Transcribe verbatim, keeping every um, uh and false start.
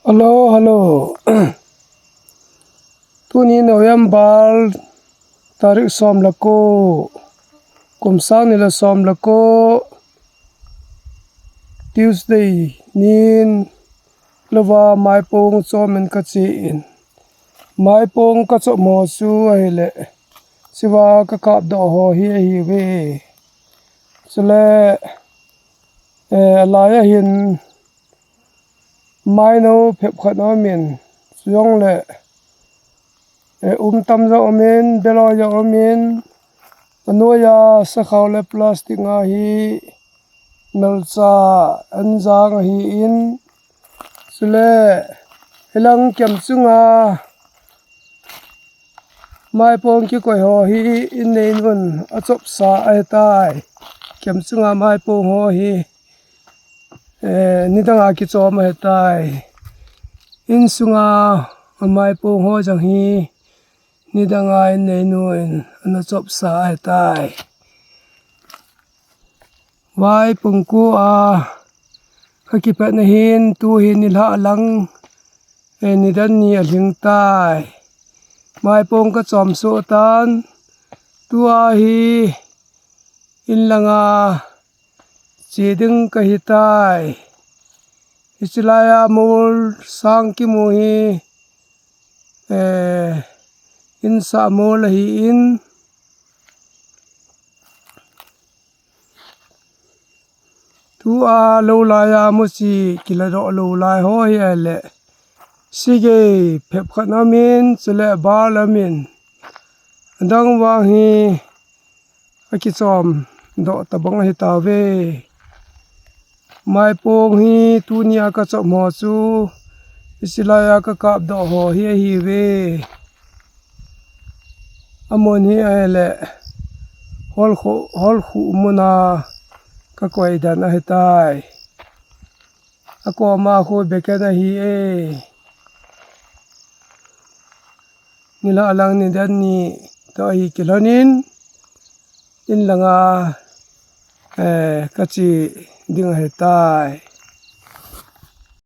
Hello, hello. Tuni November tarik som le ko, kum sang ni le som le ko, Tuesday nin, louva maipong chom in ka che in. Maipong ka chom ho chu ahile, chiva ka kap doh ho hi ahi ve. Chule, eh, alai a hin, maino phep khat a um in, chujongle, eh, um tam jong um in, beloi jong um in, anoiya sakhao le plastic a hi melcha an jang ahi in, chule, hilang kem chunga maipong kikoi ho hi in neinun achopsa ahitai. Kem chunga maipong ho hi, eh, nidanga kichom ahitai. In sunga maipong ho jong hi nidanga in neinun ana chopsa ahitai. Vaipong ko a ka kipatna hin tu hi nilhah lang, eh, nidan ni alhing tai. Maipong ka chom soh tan, tua hi in langa che ding ka hitai. Hiche laiya mol sang kimu hi, eh, in sah mol ahi in, tua lou laiya muchi kiladoh lou lai ho hi ahile, sigei phep khat a um in, chule bal a um in, adang vang hi akichom doh tabang ahi tauve. Maipong hi tunia ka chom ho chu, hiche laiya ka kap doh ho hi ahi ve. Amun hi ahile, Holkhu, Holkhu muna ka koi dan ahitai. Akoma khu beken ahi e. Nilhah lang nidan ni toh ahi kilhonin, in langa, eh, ka che ding ahitai.